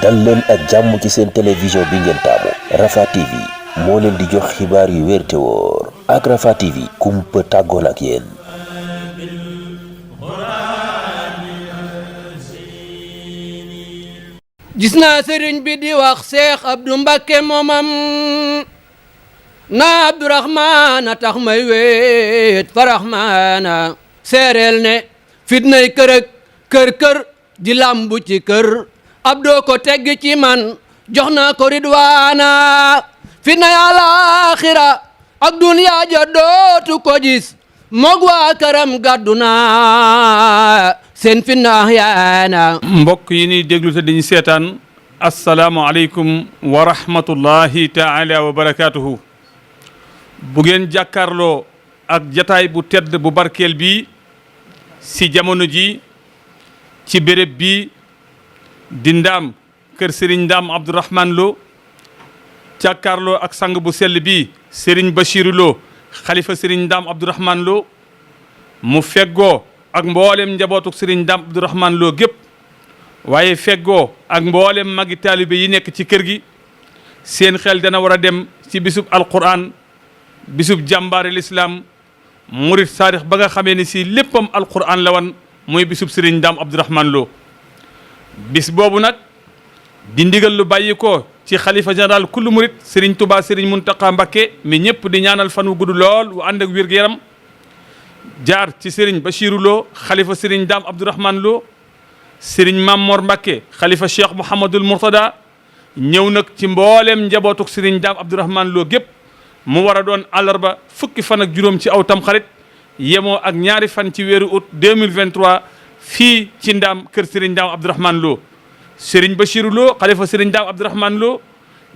dal leen ak jàmm ci seen télévision bi ngeen taamu Rafah TV moo leen di jox xibaar yu wér te wóor ak Rafah TV kumpa tàggoon ak yéen. gis naa sëriñ bi di wax Seex Abdu Mbakke moomam na Abdurahmaana tax may weet Farahmaana seereel ne fitnay kër di lambu ci kër Abdoo ko tegg ci man jox naa ko Ridwaana fitnay alaaxira ak duniyaa ja dootu ko gis moog waa këram gàddu naa seen fitna yaana. mbokk yi ñuy déglu te dañu seetaan asalaamualeykum wa rahmatullahi taala wa barakaatuhu. bu ngeen jàkkaarloo ak jataay bu tedd bu barkeel bi si jamono ji ci béréb bi di ndaam kër Serigne Ndaam Abdourahmane Lo jàkkaarloo ak sang bu sell bi Serigne Bachirou Lo xalifa Serigne Ndaam Abdourahmane Lo mu feggoo ak mboolem njabootuk Serigne Ndaam Abdourahmane Lo gépp waaye feggoo ak mboolem magi taalibe yi nekk ci kër gi seen xel dana war a dem ci bisub alquran bisub jàmbaare lislaam murit saadix ba nga xamee ni si léppam alquran la wan muy bisub Serigne Ndaam Abdourahmane Lo bis boobu nag di ndigal lu bàyyi ko ci xalifa général kullu murit Serigne Touba Serigne Mountakha Mbacké mi ñëpp di ñaanal fan wu gudd lool wu ànd ak wér-gu-yaram jaar ci Serigne Bachirou Lo xalifa Serigne Ndaam Abdourahmane Lo Serigne Mamor Mbacké xalifa Cheikh Mouhamadul Mourtada ñëw nag ci mboolem njabootuk Serigne Ndaam Abdourahmane Lo gépp mu war a doon àllarba fukki fan ak juróom ci aw tamxarit yemoo ak ñaari fan ci weeru août 2023 fii ci Ndaam kër Serigne Ndaam Abdourahmane Lo Serigne Bachirou Lo xalifa Serigne Ndaam Abdourahmane Lo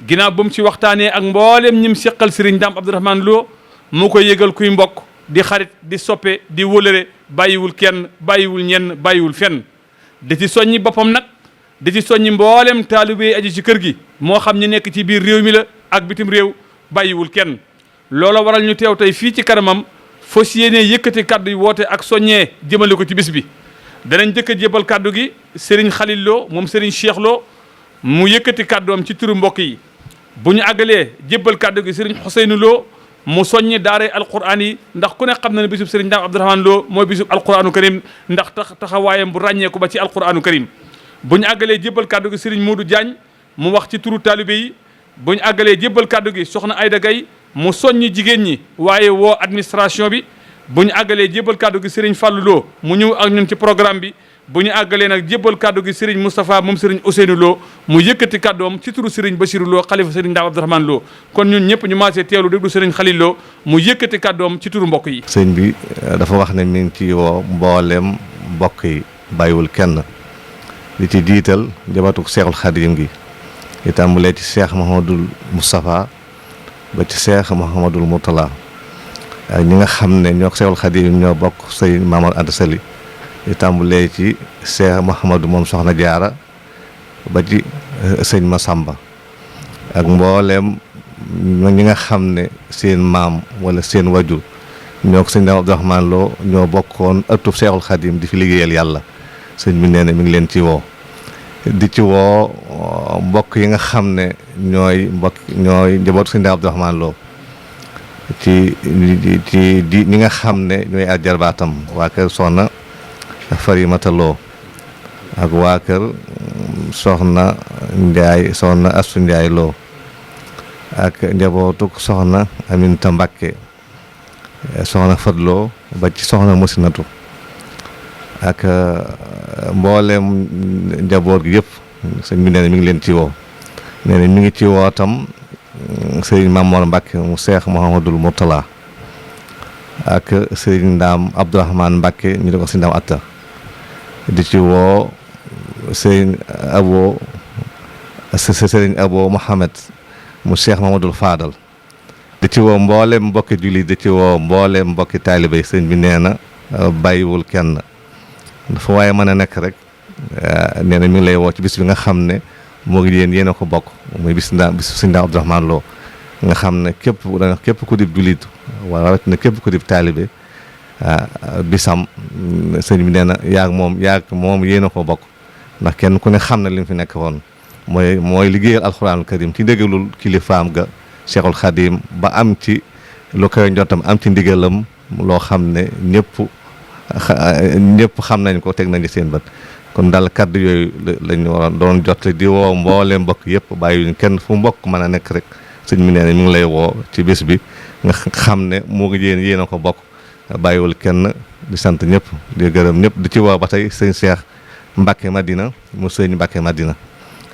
ginnaaw bu mu ci waxtaanee ak mboolem ñim seqal Serigne Ndaam Abdourahmane Lo mu ko yëgal kuy mbokk di xarit di soppe di wólëre bàyyiwul kenn bàyyiwul ñenn bàyyiwul fenn da ci soññi boppam nag da ci soññi mboolem taalibe aji ci kër gi moo xam ñu nekk ci biir réew mi la ak bitim réew bàyyiwul kenn loola waral ñu teew tey fii ci kanamam fas yéene yëkkati kaddu yi woote ak soññee jëmale ko ci bis bi danañ jëkk a jébal kaddu gi Serigne Khalil Lo moom Serigne Cheikh Lo mu yëkkati kaddoom ci turu mbokk yi bu ñu àggalee jébal kaddu gi Serigne Ousseynou Lo mu soññi daaray alquran yi ndax ku ne xam na ne bisub Serigne Ndaam Abdourahmane Lo mooy bisub alquranu karim ndax taxawaayam bu ràññeeku ba ci alquranu karim bu ñu àggalee jébal kaddu gi Serigne Modou Diagne mu wax ci turu taalibe yi bu ñu àggalee jébal kaddu gi soxna Ayda Gaye mu soññi jigéen ñi waaye woo administration bi bu ñu àggalee jébal kaddu gi Serigne Fallou Lo mu ñëw ak ñun ci programme bi bu ñu àggalee nag jébal kaddu gi Serigne Moustapha moom Serigne Ousseynou Lo mu yëkkati kaddoom ci turu Serigne Bachirou Lo xalifa Serigne Ndaam Abdourahmane Lo kon ñun ñëpp ñu maasee teelu déglu Serigne Khalil Lo mu yëkkati kaddoom ci turu mbokk yi. sëñ bi dafa wax ne mi ngi ci woo mboolem mbokk yi bàyyiwul kenn li ci diital njabootu Seexul Xadim gi itam mu lee ci Cheikh Mouhamadul Moustapha ba ci Cheikh Mouhamadul Mourtala ak ñi nga xam ne ñoo Seexul Xadim ñoo bokk sëñ Mamadou Anta Sali tàmbulee ci Cheikh Mouhamadou moom soxna Jaara ba ci sëñ Massamba ak mbooleem ñi nga xam ne seen maam wala seen wajur ñoo ko sëñ Ndaam Abdourahmane Lo ñoo bokkoon ëttub Seexul Xadim di fi liggéeyal yàlla sëñ bi nee na mi ngi leen ci woo di ci woo mbokk yi nga xam ne ñooy njabootu sëñ Ndaam Abdourahmane Lo ci ñi nga xam ne ñooy ak jarbaatam waa kër soxna Farimata Lo ak waa kër soxna Njaay soxna Astu Njaay Lo ak njabootuk soxna Aminta Mbakke soxna Fat Lo ba ci soxna Musinatu ak mboolem njaboot gi yëpp sëñ bi nee na mi ngi leen ci woo nee na mi ngi ci woo tam sëriñ Mamor Mbakke mu Seex Mouhamadul Mourtala ak sëriñ Ndaam Abdourahmane Mbakke ñu di ko si Ndaam Atta di ci woo sëriñ Abo Mohamed mu Cheikh Mamadou Fadal di ci woo mboolem mbokki julli di ci woo mboolem mbokki taalibe sëñ bi nee na bàyyiwul kenn dafa waaye mën a nekk rek nee na mi ngi lay woo ci bis bi nga xam ne moo ngi yéen a ko bokk muy bis sëñ Ndaam Abdourahmane Lo nga xam ne képp ku dib jullit wala rawatina képp ku dib taalibe bisam sëñ bi nee na yaag moom yéen a ko bokk ndax kenn ku ne xam na li mu fi nekk woon mooy liggéeyal alxuraanul karim ci ndigalul kilifaam ga Cheikhul Khadim ba am ci lu koy njottam am ci ndigalam loo xam ne ñëpp xam nañ ko teg nañu seen bët kon daal kaddu yooyu lañu waroon doon jot di woo mbooleem mbokk yëpp bàyyiwuñ kenn fu mbokk mën a nekk rek sëñ mi nee na mi ngi lay woo ci bés bi nga xam ne moo ngi yéen a ko bokk bàyyiwul kenn di sant ñëpp di gërëm ñëpp di ci woo ba tey sëñ Cheikh Mbacke Madina mu sëñ Mbacke Madina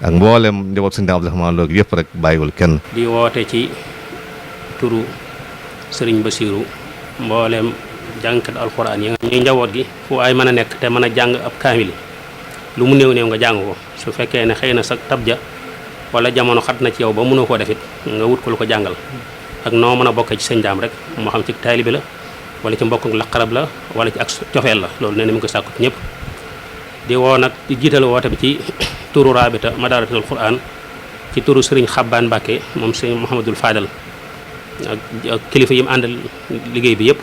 ak mboolem njaboot sëñ Abdou Rahmane Lo yëpp rek bàyyiwul kenn. di woote ci turu Serigne Bassirou mboolem jàngkat alxuraan yi ñuy njaboot gi fu ay mën a nekk te mën a jàng ab kaamil lu mu néew nga jàng ko su fekkee ne xëy na sa tabja wala jamono xat na ci yow ba mënoo koo defit nga wut ko lu ko jàngal ak noo mën a bokkee ci sëñ daam rek moo xam ci taalibe la wala ci mbokk laqarab la wala ci ak cofeel la loolu nee na mi ngi ko sàkku ñëpp di woo nag di jiital woote bi ci turu rabita madaratul quran ci turu Serigne Xabbaan Mbàkke moom sëñ Mouhamadul Fadal ak kilifa yi mu àndal liggéey bi yëpp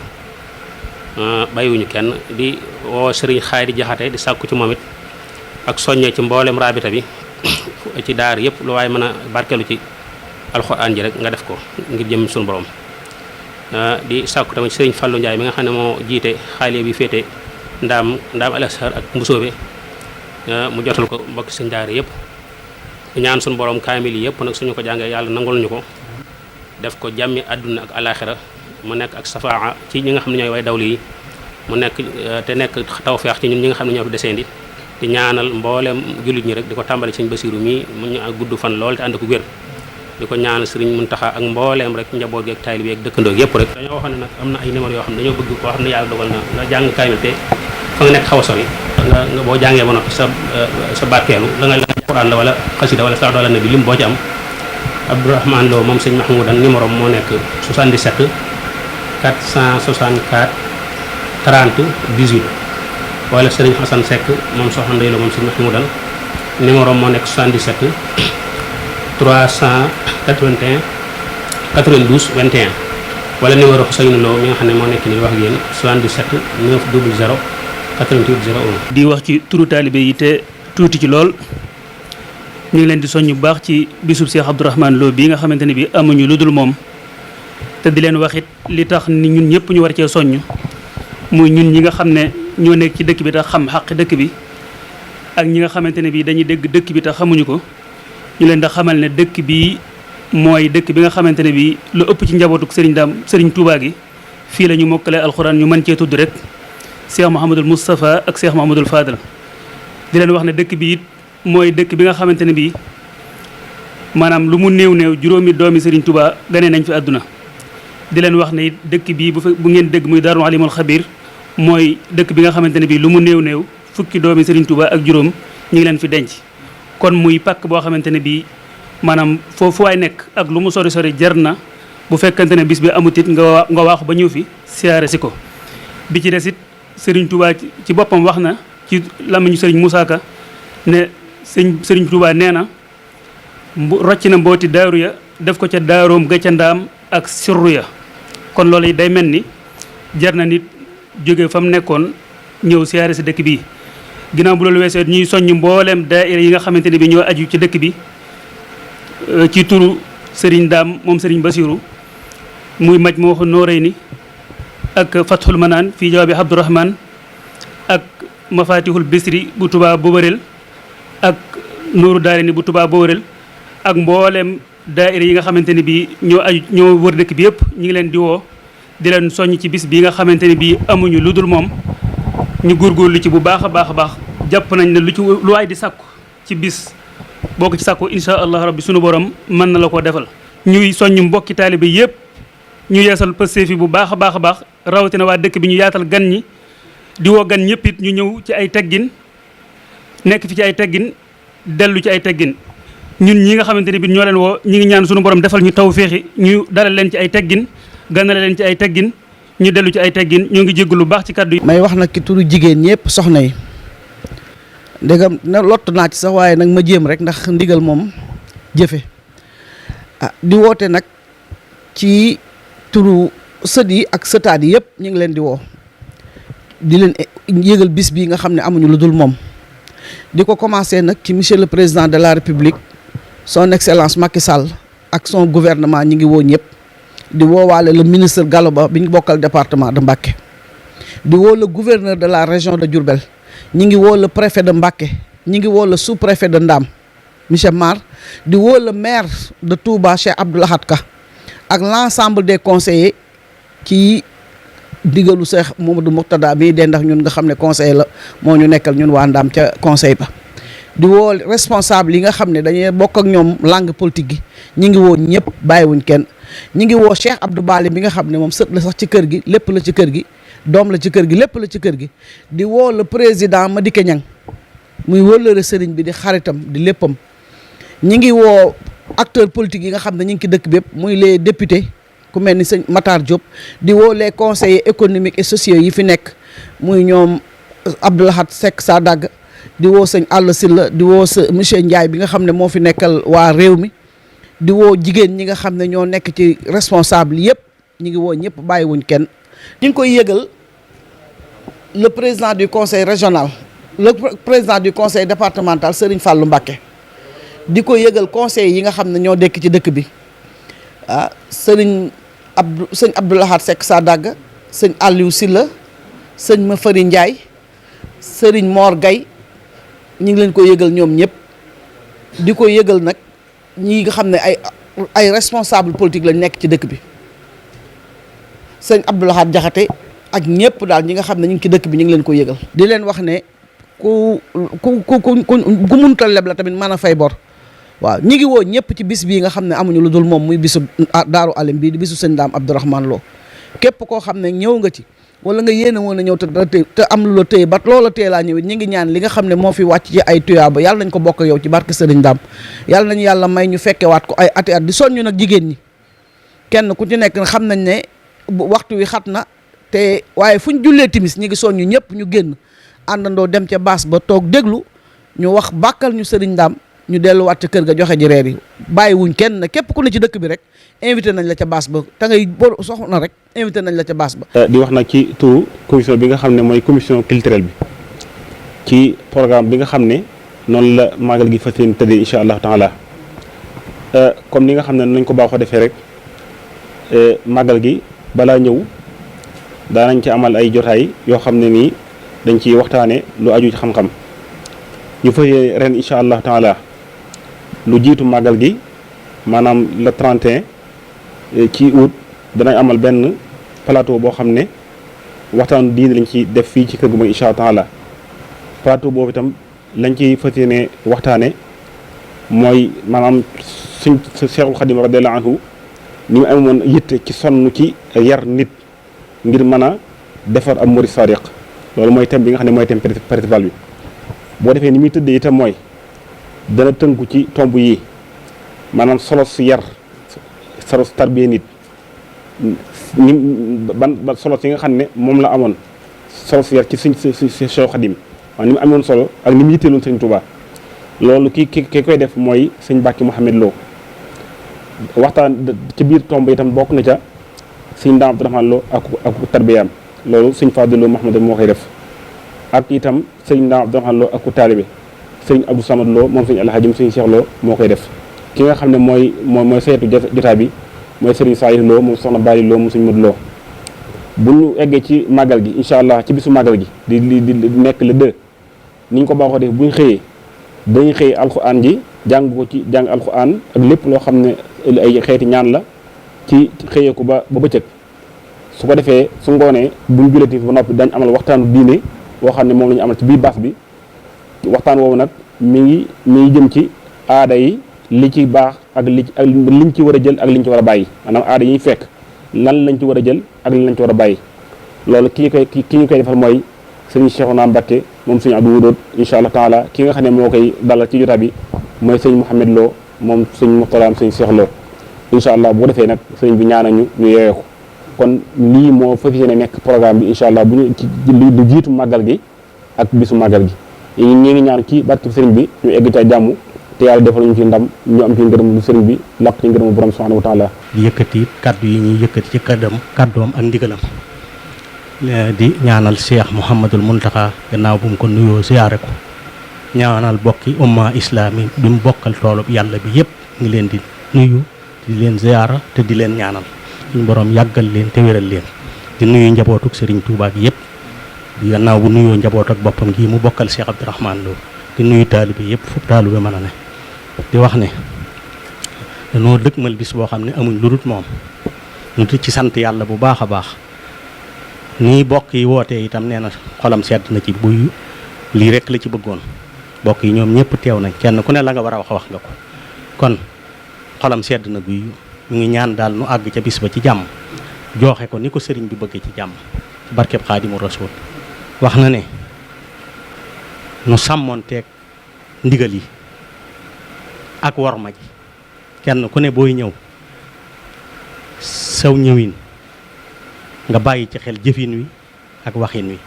bàyyiwuñu kenn di woo Serigne Xaadi Jaxate di sàkku ci moom it ak soññee ci mboolem rabita bi ci daar yëpp lu waaye mën a barkeelu ci alxuraan ji rek nga def ko ngir jëm suñu borom di sàkku tamit Serigne Fallou Ndiaye mi nga xam ne moo jiite xaaliya bi féete ndaam al Azhar ak mbusoobe mu jotal ko mbokk sëñ daara yëpp ñaan suñu borom kaamil yi yëpp nag suñu ko jàngee yàlla nangul ñu ko def ko jàmmi àdduna ak alaxira mu nekk ak safaa ci ñi nga xam ne ñooy way dawli yi mu nekk te nekk tawfeex ci ñun ñi nga xam ne ñoo fi deseendi di ñaanal mboolem jullit ñi rek di ko tàmbali sëñ Basiru mii mu ñu gudd fan lool te ànd ko wér di ko ñaanal sëriñ Muntaxa ak mbooleem rek njaboot gi ak taalibe bi ak dëkkandoo yëpp rek dañoo waxoon ne nag am na ay numéro yoo xam ne dañoo bëgg koo xam ne yàlla dogal na nga jàng kaamil te fa nga nekk xaw a sori nga boo jàngee ba noppi sa barkeelu la nga Alxuraan la wala xasida wala salaatu ala nabi lim boo ci am Abdourahmane Lo moom sëñ Mahmoudan numéro moo nekk 77 464 30 18 wala sëriñ Xasan Seck moom soxna Ndey Lo moom sëñ Mahmoudan numéro moo nekk 77 381 92 21 wala numéro Ousseynou Lo mi nga xam ne moo nekk nii wax ak yéen 77 900 88 01. di wax ci turu taalibe yi te tuuti ci lool ñu ngi leen di soññ bu baax ci bisub Cheikh Abdourahmane Lo bii nga xamante ne bii amuñu lu dul moom te di leen wax it li tax ni ñun ñëpp ñu war cee soññ muy ñun ñi nga xam ne ñoo nekk ci dëkk bi te xam xaq dëkk bi ak ñi nga xamante ne bii dañuy dégg dëkk bi te xamuñu ko ñu leen da xamal ne dëkk bi mooy dëkk bi nga xamante ne bii lu ëpp ci njabootuk Serigne Touba gi fii la ñu mokkalee alxuraan ñu mën cee tudd rek Cheikh Mouhamadul Moustapha ak Cheikh Mouhamadul Fadal di leen wax ne dëkk bi it mooy dëkk bi nga xamante ne bii maanaam lu mu néew juróomi doomi Serigne Touba gane nañ fi àdduna di leen wax ne it dëkk bii bu ngeen dégg muy Daarul Alimul Xabiir mooy dëkk bi nga xamante ne bii lu mu néew fukki doomi Serigne Touba ak juróom ñu ngi leen fi denc kon muy pàkk boo xamante ne bii maanaam foofu waay nekk ak lu mu sori jar na bu fekkante ne bis bi amut it nga waaxu ba ñëw fi siyaare si ko bi ci des it Serigne Touba ci boppam wax na ci làmmiñu Serigne Moussa Ka ne Serigne Touba nee na rocc na mbooti daaru ya def ko ca daaroom ga ca ndaam ak sirru ya kon loolu yi day mel ni jar na nit jóge fa mu nekkoon ñëw siyaare si dëkk bi ginnaaw bu loolu weesoo ñuy soññ mbooleem daayira yi nga xamante ne bi ñoo aju ci dëkk bi ci turu Serigne Daam moom Serigne Bassirou muy Majmahun Nurayni ak Fathul Manaan fii jawaabi Abdourahmane ak Mafatihul Bisri bu Touba Boborel ak Nuuru Daarayni bu Touba Boborel ak mboolem daayira yi nga xamante ne bii ñoo wër dëkk bi yëpp ñu ngi leen di woo di leen soññ ci bis bii nga xamante ne bii amuñu lu dul moom ñu góorgóorlu ci bu baax a baax jàpp nañ ne lu waay di sàkku ci bis boo ko ci sàkku insha allah rabbi sunu borom mën na la koo defal. ñuy soññ mbokki taalibe yëpp ñu yeesal pëste fi bu baax a baax rawatina waa dëkk bi ñu yaatal gan ñi di woo gan ñëpp it ñu ñëw ci ay teggin nekk fi ci ay teggin dellu ci ay teggin. ñun ñi nga xamante ne bi ñoo leen woo ñi ngi ñaan suñu borom defal ñu tawféexi ñu dalal leen ci ay teggin ganale leen ci ay teggin ñu dellu ci ay teggin ñoo ngi jégg lu baax ci kàddu yi. may wax nag ki turu jigéen ñëpp soxna yi ndegam na lott naa ci sax waaye nag ma jéem rek ndax ndigal moom jëfe di woote nag ci turu sët yi ak sëtaat yi yëpp ñu ngi leen di woo di leen yëgal bis bi nga xam ne amuñu lu dul moom di ko commencé nag ci monsieur le président de la république son excellence Macky Sall ak son gouvernement ñi ngi woo ñëpp di woowaale le ministre Gallo Ba bi ñu bokkal département de Mbacké di woo le gouverneur de la région de Diourbel ñi ngi woo le préfet de Mbacké ñi ngi woo le sous-préfet de Ndam monsieur Mar di woo le maire de Touba Cheikh Abdou Lahad Ka ak l'ensemble des conseillers ci digalu Cheikh Mamadou Mourtada bii de ndax ñun nga xam ne conseiller la moo ñu nekkal ñun waa Ndam ca conseil ba di woo responsable yi nga xam ne dañuy bokk ak ñoom langue politique gi ñi ngi woo ñëpp bàyyiwuñ kenn ñi ngi woo Cheikh Abdou Bali bi nga xam ne moom sët la sax ci kër gi lépp la ci kër gi doom la ci kër gi lépp la ci kër gi di woo le président Madické Niang muy wëllëre sëriñ bi di xaritam di léppam ñi ngi woo acteurs politiques yi nga xam ne ñu ngi ci dëkk bépp muy les députés ku mel ni sëñ Matar Diop di woo les conseillers économiques et sociaux yi fi nekk muy ñoom Abdou Lahad Seck Sadag di woo sëñ Alla Sylla di woo sa monsieur Ndiaye bi nga xam ne moo fi nekkal waa réew mi di woo jigéen ñi nga xam ne ñoo nekk ci responsable yëpp ñi ngi woo ñëpp bàyyiwuñ kenn ñu ngi koy yëgal le président du conseil régional le président du conseil départemental Serigne Fallou Mbacké di ko yëgal conseil yi nga xam ne ñoo dekk ci dëkk bi sëñ Abdou Lahad Seck Sadag sëñ Aliou Sylla sëñ Mafari Ndiaye sëriñ Mor Gaye ñi ngi leen ko yëgal ñoom ñëpp di ko yëgal nag ñi nga xam ne ay responsable politique lañ nekk ci dëkk bi sëñ Abdou Lahad Jaxate ak ñëpp daal ñi nga xam ne ñu ngi ci dëkk bi ñu ngi leen ko yëgal di leen wax ne ku muntal leb la tamit mën a fay bor waaw ñi ngi woo ñëpp ci bis bii nga xam ne amuñu lu dul moom muy bisu Daaru Alim bii di bisu sëñ Daam Abdourahmane Lo képp koo xam ne ñëw nga ci wala nga yéene woon a ñëw te am lu la téye ba loola téye laa ñëwee ñi ngi ñaan li nga xam ne moo fi wàcc ci ay tuyaaba yàlla nañ ko bokk yow ci barke sëriñ Daam yàlla nañu yàlla may ñu fekkewaat ko ay ati at di soññu nag jigéen ñi kenn ku ci nekk xam nañ ne waxtu wi xat na te waaye fu ñu jullee timis ñi ngi soññu ñëpp ñu génn àndandoo dem ca baas ba toog déglu ñu wax bàkkal ñu sëriñ Daam ñu delluwaat ca kër ga joxe ji reer yi bàyyi wuñ kenn na képp ku ne ci dëkk bi rek invité nañ la ca baas ba te ngay bor soxna rek invité nañ la ca baas ba. di wax nag ci turu commission bi nga xam ne mooy commission culturelle bi ci programme bi nga xam ne noonu la màggal gi fas yéene tëddee incha allah taala comme ni nga xam ne nañ ko baaxoo defee rek màggal gi balaa ñëw daanañ ci amal ay jotaay yoo xam ne nii dañ ciy waxtaane lu aju ci xam-xam ñu fas yéene ren incha allah taala lu jiitu màggal gi maanaam le 31 ci août danañ amal benn plateau boo xam ne waxtaanu diine lañ ci def fii ci kër gu mag incha allah taala plateau boobu itam lañ ci fas yéene waxtaane mooy maanaam suñ Cheikhul Khadim radiyallahu anhu ni mu amoon yitte ci sonn ci yar nit ngir mën a defar am murid sadiq loolu mooy thème bi nga xam ne mooy thème principal bi boo defee ni muy tëddee itam mooy dana tënku ci tomb yi maanaam solo si yar solo si tarbiya nit ñi ban solo si nga xam ne moom la amoon solo si yar ci suñ Cheikh Khadim waaw ni mu amoon solo ak ni mu yitteeloon Sëñ Tuubaa loolu ki koy def mooy sëñ Mbàkke Mouhamed Lo waxtaan ci biir tomb itam bokk na ca sëñ Daam Abdourahmane Lo ak tarbiyaam loolu sëñ Fadilou Mouhamed moo koy def ak itam sëñ Daam Abdourahmane Lo ak taalibe sëñ Abdou Samad Lo moom sëñ Alhajim sëñ Cheikh Lo moo koy def ki nga xam ne mooy saytu jotaay bi mooy sëriñ Saliou Lo moom soxna Bali Lo moom sëñ Modou Lo bu ñu eggee ci màggal gi incha allah ci bisu màggal gi di nekk le 2 ni ñu ko baaxoo def bu ñu xëyee dañuy xëy alxuraan ji jàng ko ci jàng alxuraan ak lépp loo xam ne ay xeeti ñaan la ci xëyee ko ba bëccëg su ko defee su ngoonee bu ñu julee timis ba noppi dañ amal waxtaanu diine boo xam ne moom la ñu amal ci biir baas bi waxtaan woowu nag mi ngi jëm ci aada yi li ci baax ak liñ ci war a jël ak liñ ci war a bàyyi maanaam aada yi ñuy fekk lan lañ ci war a jël ak lan lañ ci war a bàyyi loolu ki ñu koy defal mooy sëñ Cheikhouna Mbacké moom sëñ Abdou Wudood incha allah taala ki nga xam ne moo koy dalal ci jotaay bi mooy sëñ Mouhamed Lo moom sëñ Muxtalaam sëñ Cheikh Lo incha allah bu ko defee nag sëñ bi ñaanañu ñu yeewee ko kon lii moo fas yéene nekk programme bi incha allah bu ñu ci lu jiitu màggal gi ak bisu màggal gi ñi ngi ñaan ci barke sëriñ bi ñu egg ca jàmm te yàlla defal ñu ci ndam ñu am ci ngërëm lu sëriñ bi lakk ci ngërëmu borom subhanahu wa taala di yëkkati kaddu yi ñuy yëkkati ci kaddoom ak ndigalam di ñaanal Cheikh Mouhamadul Mountakha gannaaw bu mu ko nuyoo siyaare ko ñaanal bokki umma islami bi mu bokkal toolub yàlla bi yëpp ngi leen di nuyu di leen ziyaara te di leen ñaanal suñu borom yàggal leen te wéral leen di nuyu njabootuk Serigne Touba gi yëpp di gannaaw bu nuyoo njaboot ak boppam gi mu bokkal Cheikh Abdourahmane Lo di nuyu taalibe yëpp fu taalibe mën a ne di wax ne danoo dëgmal bis boo xam ne amuñ lu dul moom ñu di ci sant yàlla bu baax a baax nii bokk yi wootee itam nee na xolam sedd na ci buy lii rek la ci bëggoon bokk yi ñoom ñëpp teew nañ kenn ku ne la nga war a wax nga ko kon xolam sedd na guy ñu ngi ñaan daal nu àgg ca bis ba ci jàmm jooxe ko ni ko sëriñ bi bëggee ci jàmm barkeb Xaadimu Rasuul wax na ne nu sàmmoonteeg ndigal yi ak worma ji kenn ku ne booy ñëw saw ñëwin nga bàyyi ci xel jëfin wi ak waxin wi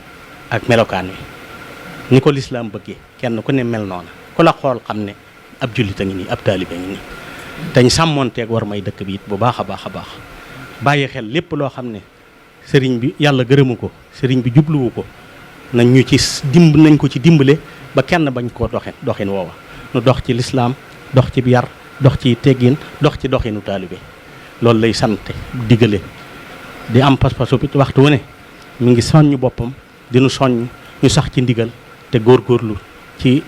ak melokaan wi ni ko lislaam bëggee kenn ku ne mel noona ku la xool xam ne ab jullit a ngi nii ab taalibe a ngi nii dañ sàmmoonteeg war may dëkk bi it bu baax a baax a baax bàyyi xel lépp loo xam ne sëriñ bi yàlla gërëmu ko sëriñ bi jubluwu ko nañ ñu ci nañ ko ci dimbale ba kenn bañ koo doxin woowa nu dox ci lislaam dox ci yar dox ci teggin dox ci doxinu taalibe loolu lay sant digale di am pas-pasu it waxtu wu ne mi ngi soññ boppam dinu soññ ñu sax ci ndigal te góorgóorlu ci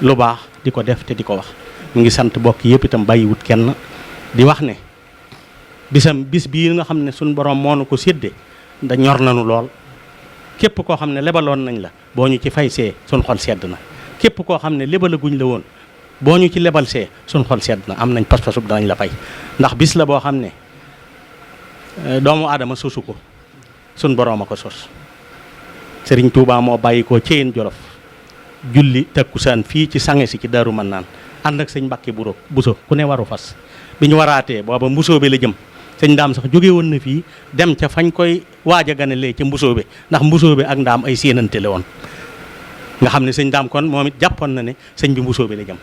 lu baax di ko def te di ko wax mi ngi sant bokk yëpp itam bàyyiwut kenn di wax ne bis bii nga xam ne suñ borom moo nu ko séddee da ñor nañu lool képp koo xam ne lebaloon nañ la boo ñu ci fay see suñ xol sedd na képp koo xam ne lebalaguñ la woon boo ñu ci lebal see suñ xol sedd na am nañ pas-pasub danañ la fay ndax bis la boo xam ne doomu aadama sosu ko suñ boroom a ko sos Sëriñ Tuubaa moo bàyyi ko Ceyeen Jolof julli takkusaan fii ci sange si ci Daaru Mannaan ànd ak sëñ Mbàkke Buso ku ne waru fas bi ñu waraatee booba mbusoo bi la jëm sëñ ndaam sax jóge woon na fii dem ca fañ koy waaj a ganelee ca mbusoo bi ndax mbusoo bi ak ndaam ay séenante la woon nga xam ne sëñ ndaam kon moom it jàppoon na ne sëñ bi mbusoo bi la jëm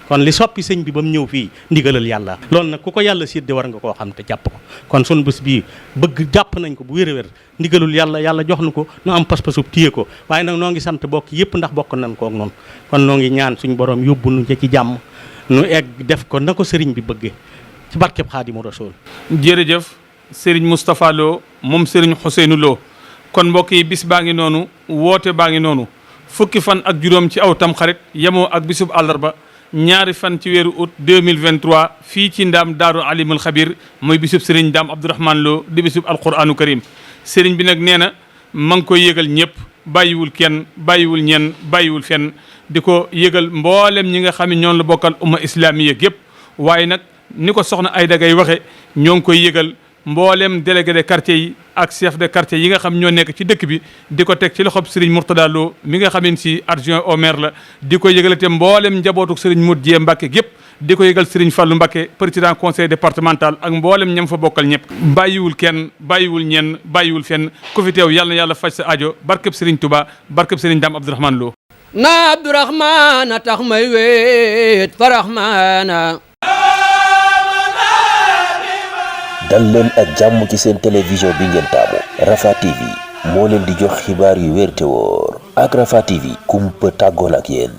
kon li soppi sëñ bi ba mu ñëw fii ndigalal yàlla loolu nag ku ko yàlla sédde war nga koo xam te jàpp ko kon sun bés bii bëgg jàpp nañ ko bu wér a wér ndigalul yàlla jox na ko nu am pas-pasub téye ko waaye nag noo ngi sant bokk yëpp ndax bokk nañ kook noonu kon noo ngi ñaan suñ borom yóbbu nu ci jàmm nu egg def ko na ko sëriñ bi bëggee ci barkeb Xaadimu Rasuul. jërëjëf sëriñ Moustapha Lo moom sëriñ Ousseynou Lo kon mbokk yi bis baa ngi noonu woote baa ngi noonu fukki fan ak juróom ci aw Tamxarit yemoo ak bisub àllarba ñaari fan ci weeru août 2023 fii ci ndaam daaru alimul xabir mooy bisub sëriñ Ndaam Abdourahmane Lo di bisub alquranu karim sëriñ bi nag nee na ma ngi koy yëgal ñëpp bàyyiwul kenn bàyyiwul ñenn bàyyiwul fenn di ko yëgal mboolem ñi nga xam ne ñoom la bokkal umma islamiya yëpp waaye nag ni ko soxna Ayda Gaye waxe ñoo ngi koy yëgal mboolem délégué de quartier yi ak chef de quartier yi nga xam ñoo nekk ci dëkk bi di ko teg ci loxob Serigne Mourtada Lo mi nga xam ne si adjoint au maire la di ko yëgalate mboolem njabootuk Serigne Modou Mbacke gépp di ko yëgal Serigne Fallou Mbacke président conseil départemental ak mboolem ñam fa bokkal ñëpp bàyyiwul kenn bàyyiwul ñenn bàyyiwul fenn ku fi teew yàlla na yàlla faj sa aajo barkeb Serigne Touba barkeb Serigne Ndaam Abdourahmane Lo na Abdourahmane tax may weet faraxmaana dal leen ak jàmm ci seen télévision bi ngeen taamu Rafah TV moo leen di jox xibaar yu wér te wóor ak Rafah TV kumpa tàggoon ak yéen